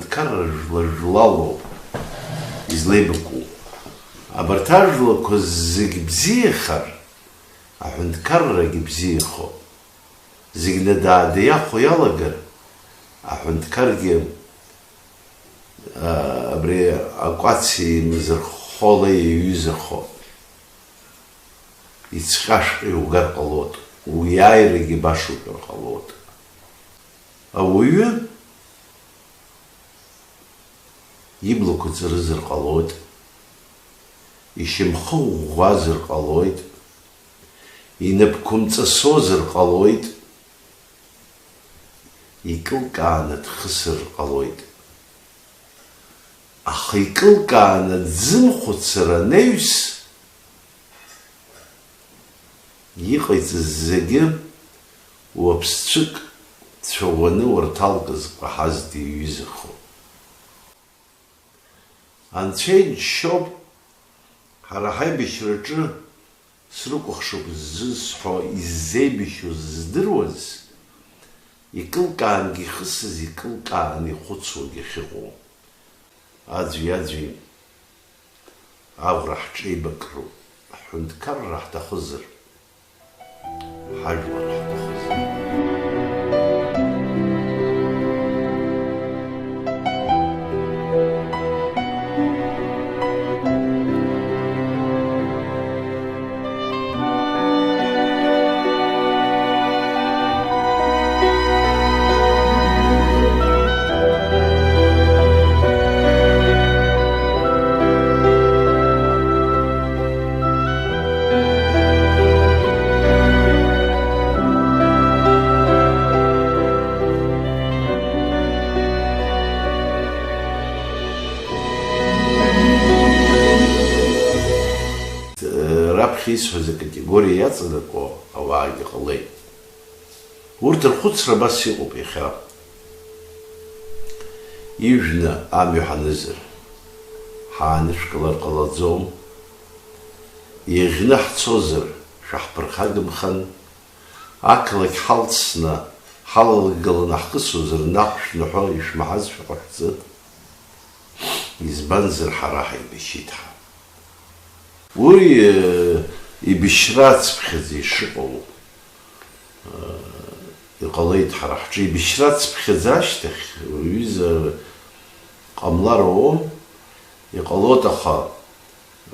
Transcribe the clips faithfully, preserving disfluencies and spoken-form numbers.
Аҳәынҭқарра жәла-жәлалоуп излеибакәу. Абарҭ ажәлақәа зегь бзиахар, аҳәынҭқаррагьы бзиахоуп. Зегь надаада иахәо иалагар, аҳәынҭқаргьы, а, абри акәац еимзырххо, ала еиҩызахо, ицҟьашәҟьа иугар ҟалоит, уиааирагьы баша уҳәар ҟалоит. Ауаҩы иблақәа ҵарызар ҟалоит, ишьамхы ӷәӷәазар ҟалоит, инапқәа мҵасозар ҟалоит, икылкааны дхысыр ҟалоит. Аха икылкааны дзымхәыцыр анаҩс, иҟаиҵаз зегьы уаԥсцәык цәаӷәаны уарҭалк зкәаҳаз диҩызахо. Анцәа иџьшьоуп, ҳара ҳаибашьраҿы срыкәыхшоуп ззысҳәо, иззеибашьу здыруаз, икылкаангьы ихысыз, икылкааны ихәыцуагьы ахьыҟоу. Аӡәи-аӡәи аӷәра ҳҿеибакроуп, ҳҳәынҭқарра ҳҭахызар, ҳажәлар ҳҭахызар. Раԥхьа исҳәаз акатегориа иаҵанакуа ауаагьы ҟалеит. Урҭ рхәыцра абас иҟоуп иахьа. Ижәны амҩа ҳанызар, ҳаанышәкылар ҟалаӡом. Иӷьны ҳцозар, шәаҳԥырхагамхан, ақалақь ҳалҵны, ҳалалгаланы ҳкысозар, наҟ шәныҳәа, ишәмаҳаз шәҟаҳҵы. Избанзар, ҳара ҳаибашьит ҳәа. Уи, э, ибышьра ацыԥхьаӡа ишыҟоу, э, иҟалеит ҳара ҳҿы. Ибышьра ацыԥхьаӡа ашьҭахь, уҩыза, ҟамлароу, иҟалоит, аха,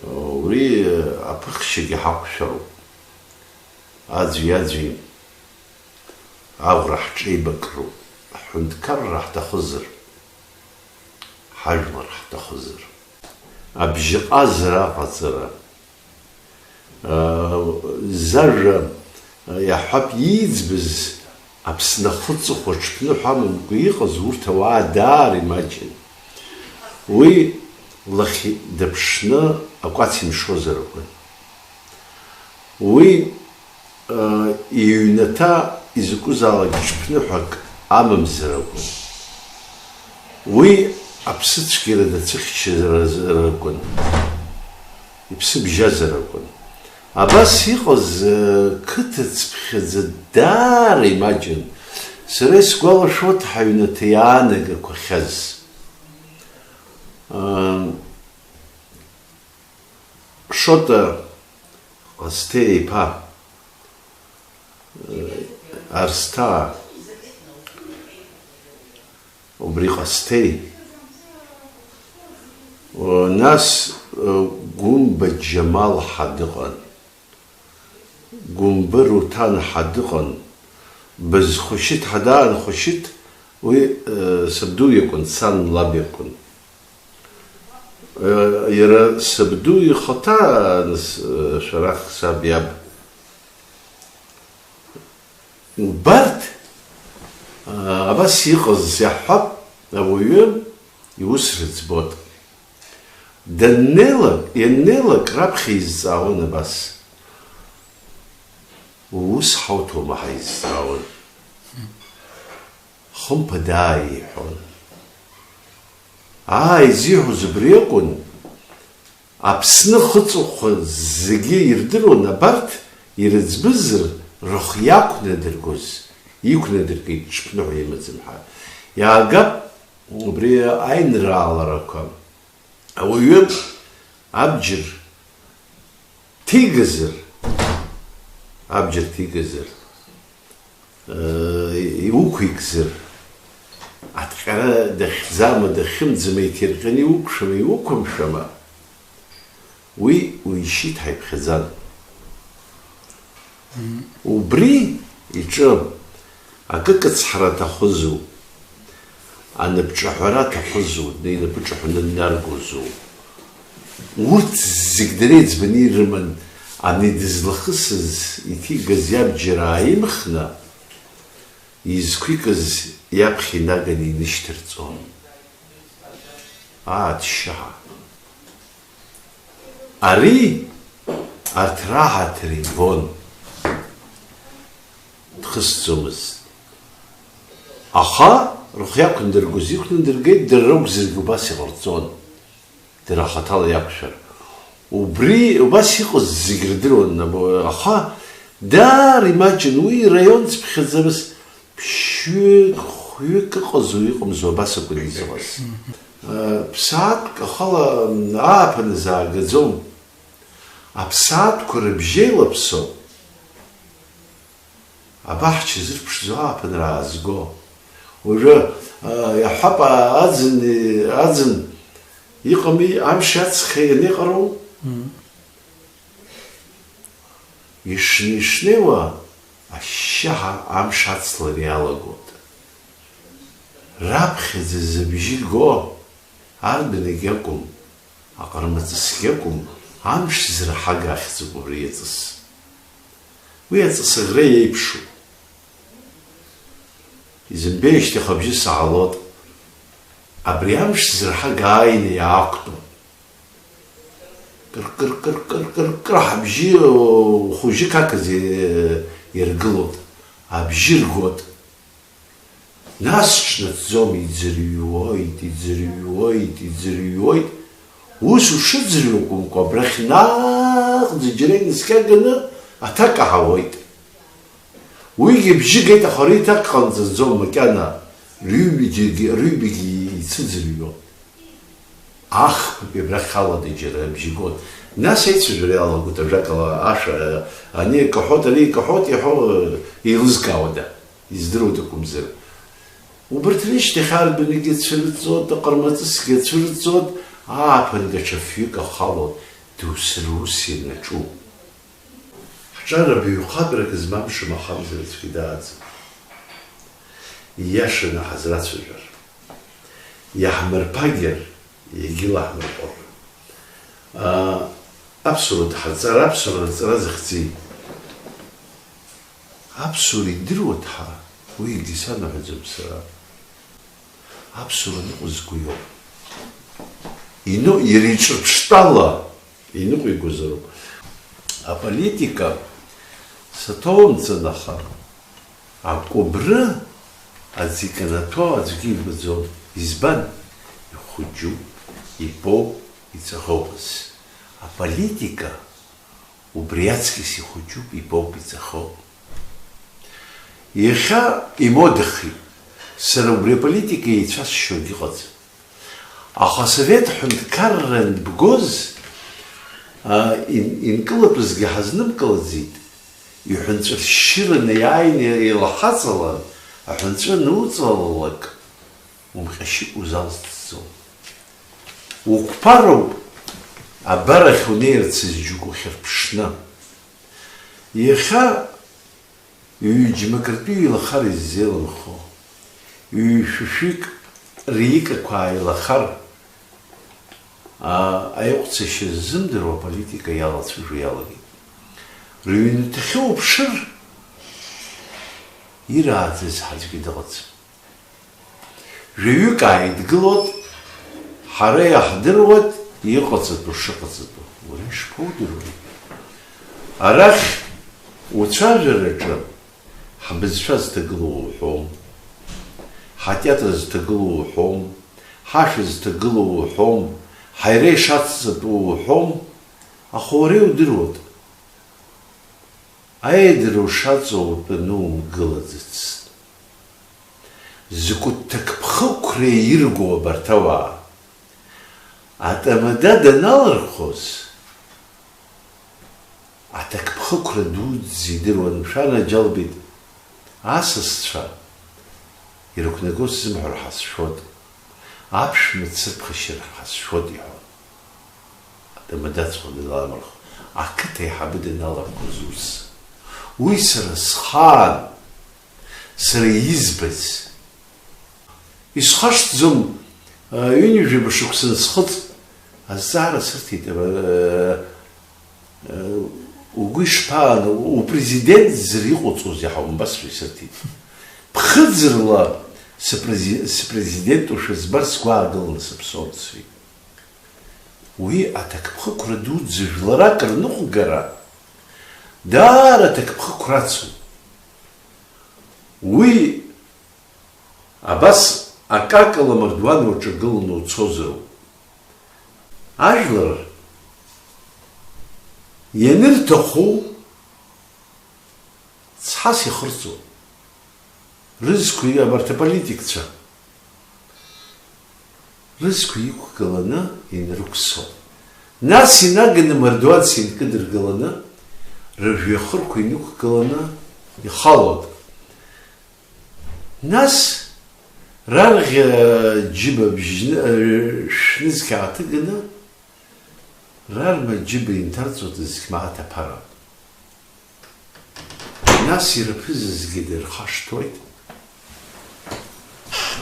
э, уи, э, аԥыхшьагьы ҳақәшәароуп. Аӡәи-аӡәи аӷәра ҳҿеибакроуп, ҳҳәынҭқарра ҳҭахызар, ҳажәлар ҳҭахызар. Абжьаҟазара аҟаҵара, аа, зажәа, иаҳҳәап, ииӡбыз Аԥсны ахы-ҵыхәа ҽԥныҳәа амамкәа иҟаз урҭ ауаа даара имаҷын. Уи лахь дыԥшны акәац имшозар акәын. Уи, э, иҩнаҭа изакәызаалак ҽԥныҳәак амамзар акәын. Уи аԥсыцәгьара дацәыхьчазар акәын, иԥсы бжьазар акәын. Абас иҟаз, э, қыҭа цыԥхьаӡа даара имаҷын. Сара исгәалашәоит ҳаҩнаҭа иаанагақәахьаз. Э, Шоҭа Ҟасҭеи иԥа, Арсҭаа, убри Ҟасҭеи, нас Гәымба Џьамал ҳа дыҟан, Гәымба Руҭан ҳа дыҟан, Бызхәышьыҭ ҳа даан Хәышьыҭ, уи, э, сабду иакәын, сан лаб иакәын. Э, иара сабду ихаҭа, нас, э, Шәарах саб иаб. Убарҭ, э, абас иҟаз иаҳҳәап, ауаҩы иус рыӡбот. Даннеилак, ианнеилак раԥхьа изҵаауан абас. Уус ҳауҭома ҳаизҵаауан. Хымԥада ааи иҳәон. Ааи зиҳәоз убри акәын, Аԥсны ахыҵыхәхәа зегьы ирдыруан абарҭ ирыӡбызар рыхы иақәнадыргоз, иқәнадыргеит ҽԥныҳәа имаӡам ҳәа. Иаагап, Убри аинрааларақәа ауаҩы абџьар ҭигазар, абџьар ҭигазар, э, иуқәикзар, аҭҟьара дахьӡама, дахьымӡама иҭирҟьаны иуқәшәама, иуқәымшәама, уи уишьит ҳаиԥхьаӡан. Убри иҿы акы кыцҳара аҭахызу, анапҿаҳәара аҭахызу, инапы ҿаҳәаны днаргозу? Урҭ зегь дара иӡбаны ирыман, ани дызлахысыз, иҭигаз иабџьар ааимхны, изқәикыз иаԥхьа инаганы инышьҭарҵон. Ааҭшьаа! Ари арҭ раҳаҭыр ибон, дхысӡомызт. Аха рхы иақәындыргоз иқәнадыргеит, дара ракәзаргьы убас иҟарҵон, дара рхаҭала иақәшәар. Убри убас иҟаз зегь рдыруан, наб-, аха даара имаҷын уи ираион цыԥхьаӡамыз. Ԥшьҩык, хәҩык ыҟазу, ыҟамзу абас акәын изыҟаз. Ԥсаатәк ахала ааԥын заагаӡом. Аԥсаатәқәа рыбжьеилаԥсоуп абаҳча зырԥшӡо ааԥынра аазго. Уажәы, иаҳҳәап, аӡын, аӡын иҟами, амши ацхеи ианеиҟароу? Ишнеи-шнеиуа ашьшьыҳәа амш ацлар иалагоит. Раԥхьаӡа зыбжьы го арбанагь акәым, аҟармаҵысгьы акәым, амш зырҳага ахьӡуп убри аҵыс. Уи аҵыс аӷра иеиԥшуп. Изымбеижьҭеи хәабжьы саалоит. Абри амш зырҳага ааины иаақәтәон. Кыр-кыр-кыр-кыр-кыр-кыр ҳабжьы хәыжьы қақаӡа иргылоит, абжьы ргоит. Нас ҿнаҭӡом, иӡырҩуоит, иӡырҩуоит, иӡырҩуоит. Ус ушыӡырҩуакәымкәа, абрахь наҟ зегь џьара инаскьаганы аҭак аҳауеит. Уигьы бжьы геит, аха ари аҭак ҟамҵаӡом макьана, рыҩбагьы, рыҩбагьы ицәыӡырҩуан. Ахԥатәи абрахь алада џьара абжьы гон. Нас аицәажәара иалагоит, ажәакала, ашәа, ани икаҳәоит, ари икаҳәоит иҳәо, еилызкаауада, издыруада акәымзар. Убарҭ рышьҭахь арбанагьы цәырҵуеит, аҟармаҵысгьы цәырҵуеит, ааԥын даҽа фҩык ахалон, доусы рус ианаҿу. Ҳҿар абаҩхатәрак змам шамахамзар аӡәгьы дааӡам. Ииашаны ҳазрацәажәар. Иаҳмырԥагьар, иагьылаҳмырҟәыр. Аа, аԥсуара дҳарҵар, аԥсуара рҵара захьӡи? Аԥсуара идыруа дҳа, уигьы санаҳәаӡом сара. Аԥсуара ныҟәызго иоуп. Ино-, иара иҿырԥштәала иныҟәигозароуп. Аполитика саҭоумҵан, аха акәыбры аӡы иканаҭәо аӡәгьы ибаӡом. Избан? Ихәыҷуп, ипоуп, иҵаӷоуп ус. Аполитика убри аҵкьыс ихәыҷуп, ибоуп, иҵахоуп. Иахьа имодахеит. Сара убри аполитика еицәасшьогьы ыҟаӡам. Аха асовет ҳәынҭқарра анбгоз, а, ин-, инкылатәызгьы ҳазнымкылаӡеит. Иҳәынҵәа шьшьыраны иааины илахаҵалан, аҳәынҵәа ануҵалалак, умҟьашьык узалҵӡом. Уқәԥароуп, абарахь унеирц зџьыку хьырԥшны. Иахьа ҩ-џьмакыртәи еилахар иззеилымхо, ҩ-шәышәҩык рикақәа ааилахар, аа, аиҟәцашьа ззымдыруа аполитика иалацәажәо иалагеит. Рыҩнаҭахьы уԥшыр, ирааӡаз аӡәгьы дыҟаӡам. Жәаҩык ааидгылоит, ҳара иаҳдыруеит иҟаҵатәу шыҟаҵатәу. Уара ишԥоудыруеи? Арахь уцәажәараҿы ҳбызшәа зҭагылоу уҳәом, ҳатеатр зҭагылоу уҳәом, ҳашәа зҭагылоу уҳәом, ҳаира ишацҵатәу уҳәом, аха уара иудыруеит. Аиадара ушаҵоу утәаны умгылаӡацт. Закәытә ҭакԥхықәра ирго абарҭ ауаа! Атамада даналырхоз, аҭакԥхықәра дуӡӡа идыруан, мшәан, аџьалбеит, асасцәа ирықәнагоу сзымҳәар ҳазшәоит, аԥшәма дсырԥхашьар ҳазшәоит, иҳәон. Атамада аҵыхәа даналамырхо, ақыҭа аиҳабы даналырхоз ус. Уи сара схаан, сара избаз. Исхашҭӡом, ҩынҩажәаба шықәса ансхыҵ, азҵаара сырҭеит, угәы ишԥаану, упрезидентзар иҟоуҵозеи ҳәа умбазшәа исырҭеит. Ԥхыӡырла сыпрези-, сыпрезидентушәа збар сгәы аагыланы сыԥсон, сҳәеит. Уи аҭакԥхықәра дуӡӡа жәларак рныҟәгара даара аҭакԥхықәрацун. Уи абас акакала амардуан уаҿагыланы уцозароуп. Ажәлар ианырҭаху цҳас ихырҵо, рызқәа, абарҭ аполитикцәа рызқәа иқәгыланы инрықәсо, нас инаганы мардуанс инкыдыргыланы, рыжәҩахырқәа инықәгыланы ихалоит. Нас рарӷьа џьыба бжьны, шәнызқь ааҭыганы, рарма џьыба инҭарҵоит зқь мааҭ аԥара. Нас ирыԥызазгьы дырхашҭуеит.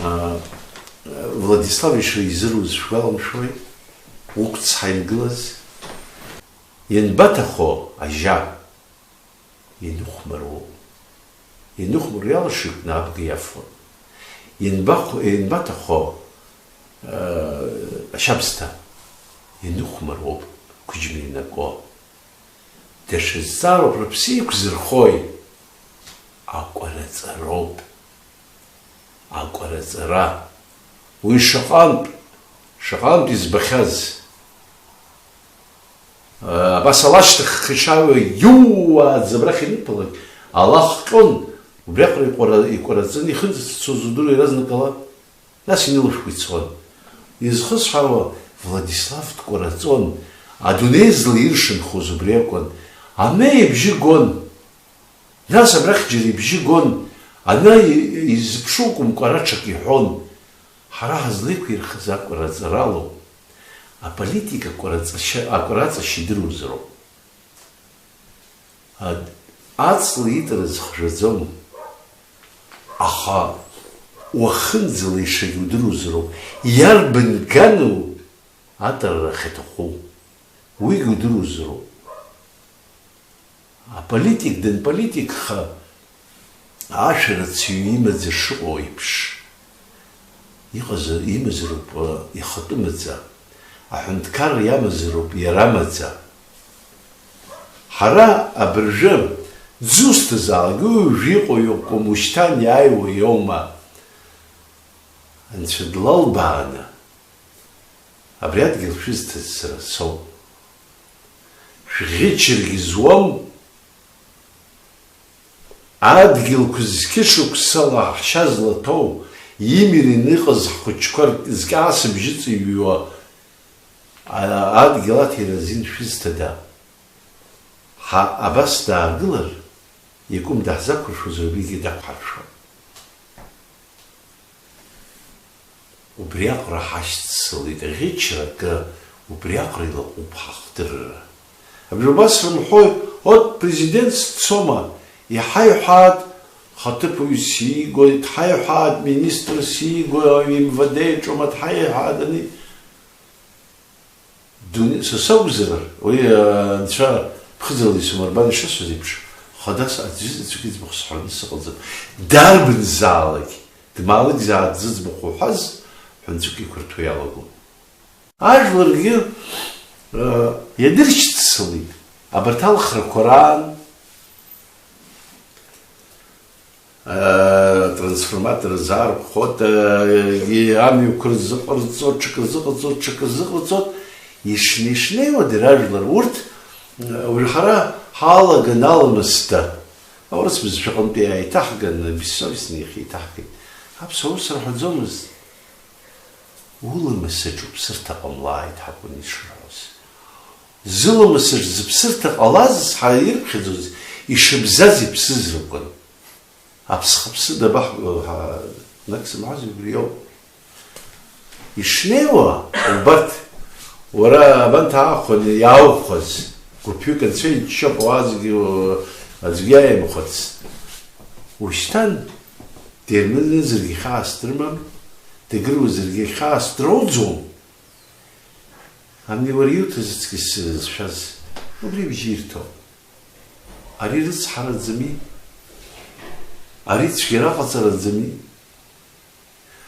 А, Владислав ишизыруз шәгәаламшәои? Уқәцҳа ингылаз? Ианбаҭахо ажьа? Ианыхәмаруоу. Ианыхәмаруа иалашо икны абга иафон. Ианбахәо, ианбаҭахо, э, ашьабсҭа? Ианыхәмаруоуп, қәыџьма инаго. Даҽа зҵаароуп рыԥсы иқәзырхои? Акәараҵароуп. Акәараҵара. Уи шаҟантә, шаҟантә избахьаз. Абас ала ашьҭахь ишааиуа иууааӡа абрахь ианыԥалак, ала хҟьон, убриаҟара икәара-, икәараҵаны ихынӡацәцоз удыруа иаразнакала. Нас инылашәкәа ицон. Изхысҳәаауа, Владислав дкәараҵон, адунеи злаиршанхоз убри акәын. Амеи ибжьы гон. Нас абрахь џьара ибжьы гон, ана и-, изыԥшу акәымкәа, ара ҽак иҳәон. Ҳара ҳазлеиқәирхаз акәараҵаралоуп. Аполитика акәараҵашьа-, акәараҵашьа идыруазароуп. Ад-, аҵла итараз хжәаӡом, аха уахынӡала ишагьудыруазароуп, иарбан гану атарара ахьаҭаху, уигьы удыруазароуп. Аполитик данполитикха, ашәарыцаҩ имаӡа шыҟоу еиԥш, иҟазар, имазароуп, э, ихатәы маӡа, аҳәынҭқарра иамазароуп иара амаӡа. Ҳара абыржәы дзусҭазаалак, уи уажәы иҟоу иакәым, ушьҭан иааиуа иоума, Анцәа длалбааны, абри адгьыл шәызҭаз сара соуп. Шәӷьычрагьы зуам, адгьылқәа зқьышықәсала ҳшьа злаҭоу, имир иныҟаз ҳхәыҷқәа ркьаасыбжьы ҵыҩҩуа, а-, адгьыл аҭира азин шәызҭада? Ҳа абас даагылар, иакәым даҳзақәыршәозар, убригьы дақәҳаршәом. Убриаҟара ҳашьцылеит, ӷьычра акы, убриаҟара илаҟәуп ҳахдырра. Абри убас рымҳәои, от, президентс дцома, иҳаиҳәааит, хаҭыԥуаҩ сигоит, дҳаиҳәааит, министр сигоит, МВД иаҿума, дҳаиҳәааит, ани. Дунеи, са сакәзар, уи, э, анцәа ԥхыӡала исымырбан ишысҳәаз еиԥш, хадас аӡәы заҵәык иӡбахә сҳәараны сыҟаӡам. Дарбанзаалак, дмаалықьзааит зыӡбахә уҳәаз, ҳәынҵәык иқәырҭәо иалагон. Ажәларгьы, э, иадыршьцылеит, абарҭ алхрақәа раан, Трансформатор азаарԥхоит, амҩақәа рзыҟарҵо, ҽакы зыҟаҵо, ҽакы зыҟаҵо, ишнеи-шнеиуа дара ажәлар. Урҭ, уажә ҳара ҳалаган аламысда, аурыс бызшәаҟынтәи иааиҭаҳган, бессовестно ихеиҭаҳгеит. Аԥсуа ус рҳәаӡомызт, уламыс аҿы уԥсырҭа ҟамлааит ҳакәын ишырҳәоз. Зыламыс аҿы зыԥсырҭа ҟалаз, ҳара ирԥхьаӡоз, ишыбзаз иԥсыз ракәын. Аԥсхаԥсы дабаҳгәалоу ҳәа, ҳа, нак сымҳәази, убри иоуп. Ишнеиуа, убарҭ, уара абанҭ аахәаны иаауқәаз, гәыԥҩык анцәа иџьшьоуп, ауаа зегьы, аӡәгьы иааимхәыцт. Ушьҭан, дермыразаргьы хьаас дрымам, дагыруазаргьы хьаас дроуӡом. Ани уара иуҭаз аҵкыс зшәаз, убри бжьы ирҭо. Ари рыцҳараӡами? Ари цәгьара ҟаҵараӡами?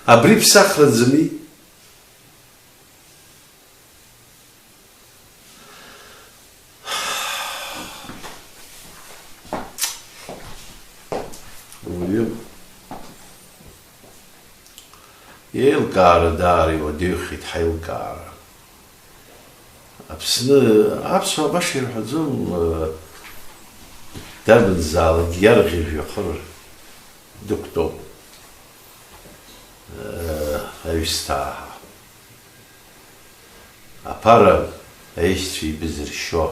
Абри ԥсахраӡами? Уаҩы иеилкаара даара иуадаҩхеит, ҳаилкаара. Аԥсны аԥсуаа баша ирҳәаӡом, э, дарбанзаалак иарӷьажәҩа хыр дықәтәоуп, э, аҩсҭаа. Аԥара аишьцәа ибазыршьо,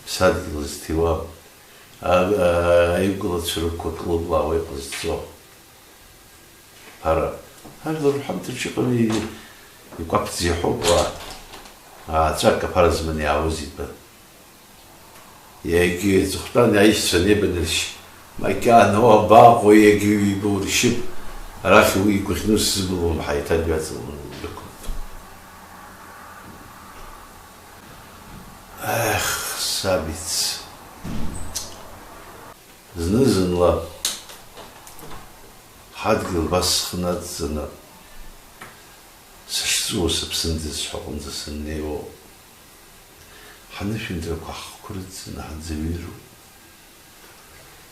ԥсадгьыл зҭиуа, а-, а-, аиқәгылацәа рықәқәа кылблаауа иҟазҵо. Ԥара. Ажәлар рҳәамҭаҿ иҟами, икәаԥӡа иҳәоуп уа. Ааҵәак аԥара зманы иаауз итәы. Иагьы иҵыхәтәан аишьцәа анеибаныршь, макьана уа абаҟоу, иагьыҩ ибоуршьып, арахь уи игәаӷьны усзыбылуам, ҳаиҭа дҩаҵаланы дықәын. Ех, сабиц. Зны-зынла ҳадгьыл абас схы наҵҵаны, сышҵәыуо сыԥсындаз ҳәа аҟынӡа саннеиуоу, ҳанышәынҭрақәа ҳхқәа рыҵаны ҳӡырҩыроуп.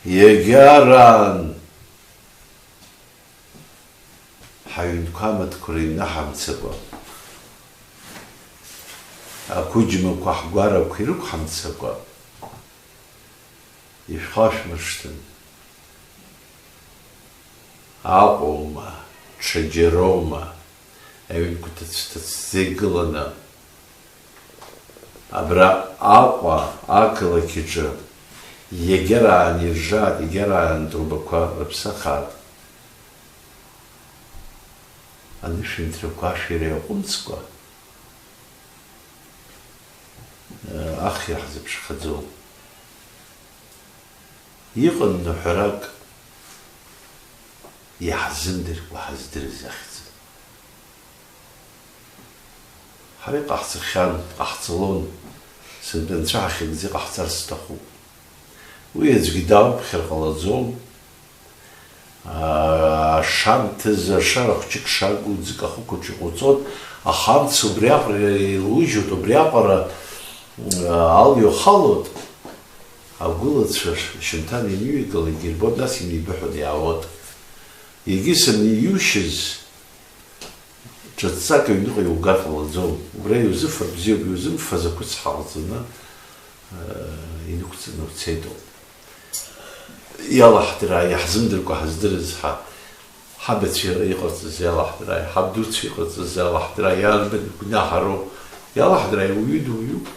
Иагьараан ҳаҩнқәа амаҭқәа рыҩны ҳамцакәа, ақәыџьмақәа ҳгәарақәа ирықәҳамцакәа, ишәхашәмыршҭын. Аҟәоума, ҽаџьароума, аҩнқәа ҭыцәҭыцәӡа игыланы, абра Аҟәа ақалақь аҿы иагьараан иржаат, иагьараан трубақәа рыԥсахаат. Анышәынҭрақәа ашәира иаҟәымҵкәа, ахьира ҳзыԥшхаӡом. Иҟан ныҳәарак, иаҳзымдыркәа ҳаздырыз ахьӡын. Ҳара иҟаҳҵахьан, ҟаҳҵалон, сынтәа анцәа ҳахьыгӡа иҟаҳҵарц сҭахуп. Уи аӡәгьы далԥхьар ҟалаӡом. Аа, ашамҭазы ашара хәҷык шагу ӡык ахықәаҿ иҟоуҵоит, аха амца убри аҟара еилужьуеит, убри аҟара, аа, алҩа халоит. Агәылацәа шьынҭан инҩеигалак ирбоит, нас инеибыҳәаны иаауеит. Егьыс ани иушьыз, ҿыццак аҩныҟа иугар ҟалаӡом. Убра иузыфар бзиоуп, иузымфаз ақәыцҳа ҟаҵаны, э, инықәҵаны уцеит ауп. Иалаҳдырааи, иаҳзымдыркәа ҳаздырыз ҳа, ҳабацәа иҟарҵаз иалаҳдырааи, ҳабдуцәа иҟарҵаз иалаҳдырааи, иарбан гәнаҳароу, иалаҳдырааи, уаҩы дуаҩуп.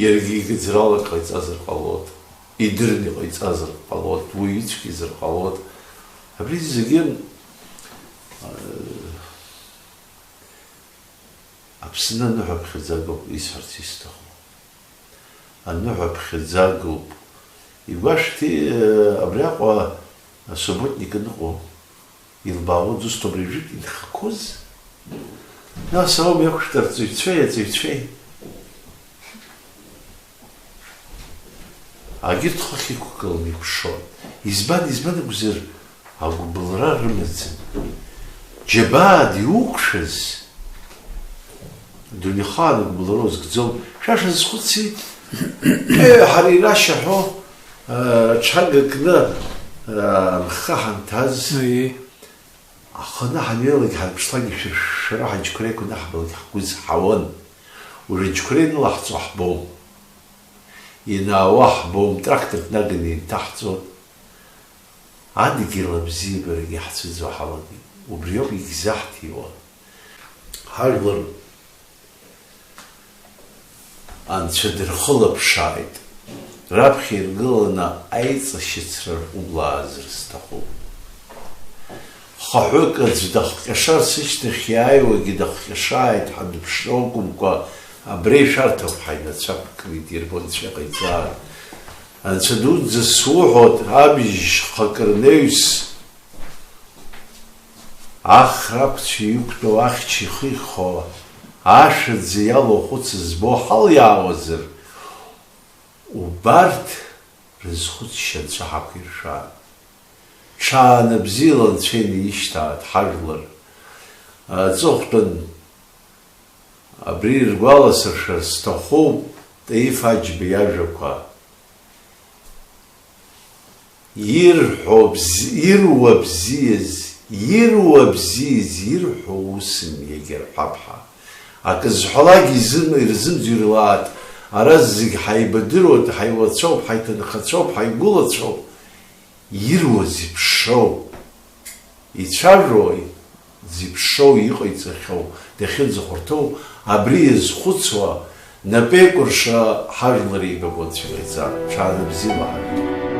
Иаргьы игыӡрала иҟаиҵазар ҟалоит, идырны иҟаиҵазар ҟалоит, уи ицәгьазар ҟалоит. Абри зегьы, э, Аԥсны аныҳәаԥхьаӡагоуп исҳәарц исҭаху. Аныҳәаԥхьаӡагоуп. Игәашәҭи, э, абриаҟа асубботник аныҟоу? Илбаауа дызҭо абри жәытә инхақәоз? Нас аума иақәшәтәу арҵаҩцәеи аҵаҩцәеи? Агьырҭ хыхь иқәгыланы иқәшоит. Избан, избан акәзар, агәыбылра рымаӡам. Џьабаа диуқәшәаз, дунеихаан агәыбылра узгӡом. Шәа шәазхәыци? Е, ҳара ирашьа ҳәо, э, ҽага кны, э, анхха ҳанҭаз. Аиеи. Аханы ҳанҩеилак, ҳанԥшлак, ишәыршәшәара ҳаџьқәреи кны ҳбалак ҳгәы зҳауан. Уажә аџьқәреи нылаҳҵо ҳбом. Инаауа ҳбом, тракторк наганы инҭаҳҵоит. Адгьыл абзиабарагьы ҳцәыӡуа ҳалагеит. Убриоуп егьзаҳҭиуа. Ҳажәлар анцәа дырхылаԥшааит. Раԥхьа иргыланы аиҵашьыцра рҟәыблаазар сҭахуп. Хаҳәык аӡә дахҟьашар сышьҭахь иааиуагьы дахҟьашааит ҳәа дыԥшроу акәымкәа, абри шәарҭоуп ҳаинацәа ԥкны идирбо анцәа иҟаиҵар. Анцәа дуӡӡа суҳәоит, абжь шьхакырнеҩс, ахра ақәцәа иқәтәоу ахьча ихихуа, ашәаӡа иалоу ахәыц збо ҳалиаауазар, убарҭ рызхәыцшьа анцәа ҳақәиршәааит. Ҽаанбзиала анцәа инаишьҭааит ҳажәлар. Аҵыхәтәан абри ргәаласыршәар сҭахуп Таиф Аџьба иажәақәа. Ирҳәо бзи-, ируа бзиаз, ируа бзиаз ирҳәо усым иагьа рҳәап ҳәа. Акы зҳәалак изым-, ирзымӡырҩлааит, ара зегь ҳаибадыруеит, ҳаилацәоуп, ҳаиҭынхацәоуп, ҳаигәылацәоуп. Ируа зеиԥшроу, ицәажәо зеиԥшроу иҟаиҵахьоу, дахьыӡахәарҭоу, абри иазхәыцуа, напеикәырша ҳажәлар еибабо анцәа иҟаиҵа, ҽаанбзиала ҳажәлар.